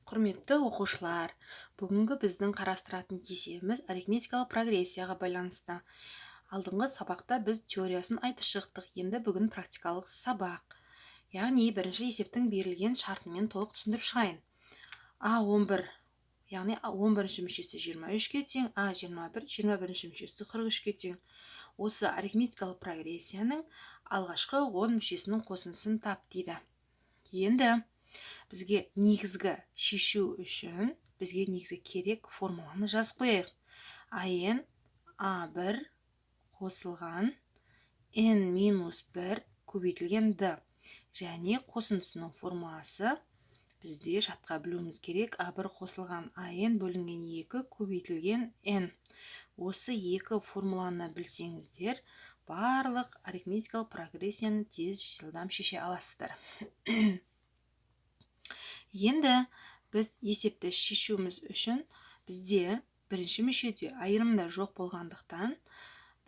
Құрметті оқушылар, бүгінгі біздің қарастыратын есебіміз арифметикалық прогрессияға байланысты. Алдыңғы сабақта біз теориясын айтып шықтық, енді бүгін практикалық сабақ. Яғни бірінші есептің берілген шартымен толық түсіндіріп шығайын. А11, яғни 11-ші мүшесі 23-ке тең, А21, 21-ші мүшесі 43-ке тең. Осы арифметикалық прогрессияның алғашқы 10 мүшесінің қосындысын тап дейді. Енді бізге негізгі шешу үшін бізге негізгі керек формуланы жазып қояйық. АН А1 қосылған N минус 1 көбейтілген D. Және қосындысының формуласы бізде жатқа білуіміз керек. А1 қосылған АН бөлінген 2 көбейтілген N. Осы екі формуланы білсеңіздер, барлық арифметикалық прогрессияны тез, жылдам шеше аласыздар. Енді біз есепті шешуіміз үшін бізде бірінші мүшеде айырымда жоқ болғандықтан,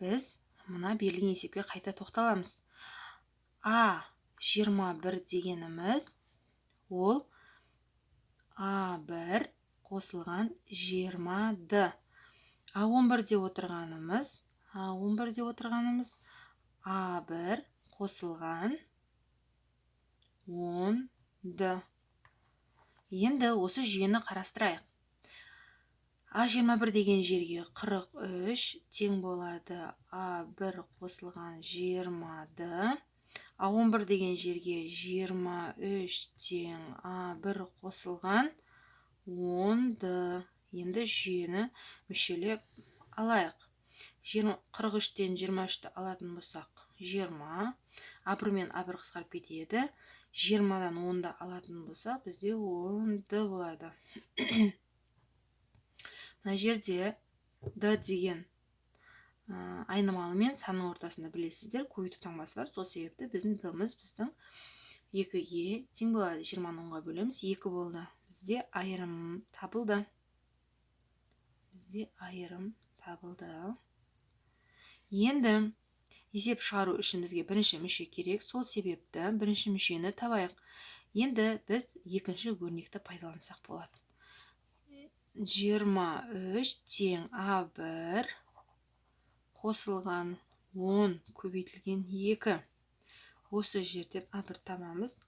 біз мына берілген есепке қайта тоқталамыз. А 21 дегеніміз ол А1 қосылған 20 Д. А11 деп отырғанымыз, А11 деп отырғанымыз А1 қосылған 10 Д. Енді осы жүйені қарастырайық. А21 деген жерге 43 тең болады А1 қосылған 20 Д. А11 деген жерге 23 тең А1 қосылған 10 Д. Енді жүйені мүшелеп алайық. 43-тен 23-ті алатын болсақ, 20. А1 мен А1 қысқарып кетеді. 20-дан 10-ды алатын болсақ, бізде 10 Д болады. Мына жерде Д деген айнымалы мен санның ортасында, білесіздер, көбейту таңбасы бар. Сол себепті біздің Д-мыз біздің 2-ге тең болады. 20-ны 10-ға бөлеміз, 2 болды. Бізде айырым табылды. Бізде айырым табылды. Енді есеп шығару үшін бізге бірінші мүше керек. Сол себепті бірінші мүшені табайық. Енді біз екінші өрнекті пайдалансақ болады. 23 тең А1 қосылған 10 көбейтілген 2. Осы жерден А1 табамыз.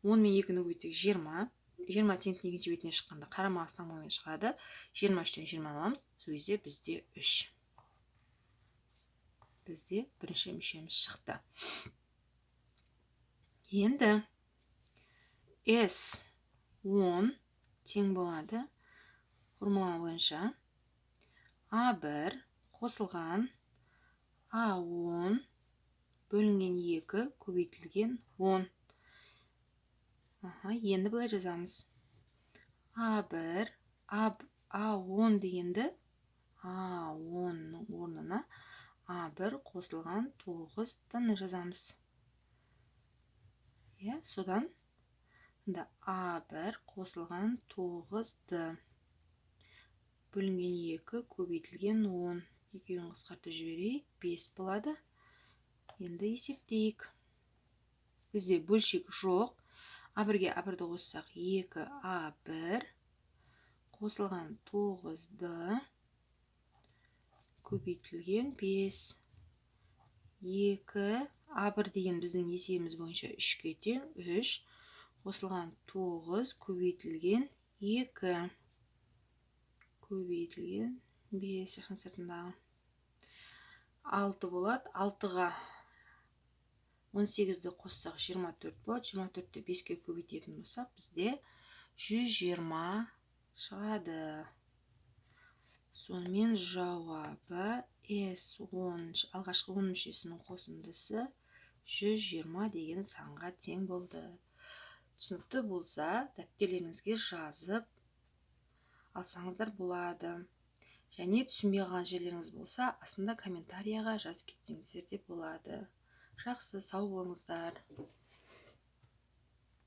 10 мен 2-ні көбейтсек, 20. 20 теңдіктің екінші бетіне шыққанда қарама-қарсы таңбамен шығады. 23-тен 20 аламыз. Сол кезде бізде 3. Бізде бірінші мүшеміз шықты. Енді S 10 тең болады формула бойынша А1 қосылған А10 бөлінген 2 көбейтілген 10. Аха, енді былай жазамыз. А1, А10 дегенді А10-ның орнына А1 қосылған 9-ны жазамыз. Иә, содан енді А1 қосылған 9-д бөлінген 2 көбейтілген 10. Екеуін қысқартып жіберейік, 5 болады. Енді есептейік. Бізде бөлшек жоқ. А1-ге А1-ді қоссақ, 2 А1 қосылған 9-д көбейтілген 5. 2 А1 деген біздің есебіміз бойынша 3-ке тең, 3 қосылған 9 көбейтілген 2 көбейтілген 5, жақын сыртындағы 6 болады. 6-ға 18-ді қоссақ, 24 болады. 24-ті 5-ке көбейтетін болсақ, бізде 120 шығады. Сонымен жауабы S10, алғашқы 10 мүшесінің қосындысы 120 деген санға тең болды. Түсінікті болса, дәптерлеріңізге жазып алсаңыздар болады. Және түсінбей қалған жерлеріңіз болса, астында комментарияға жазып кетсеңіздер де болады. Жақсы, сау болыңыздар.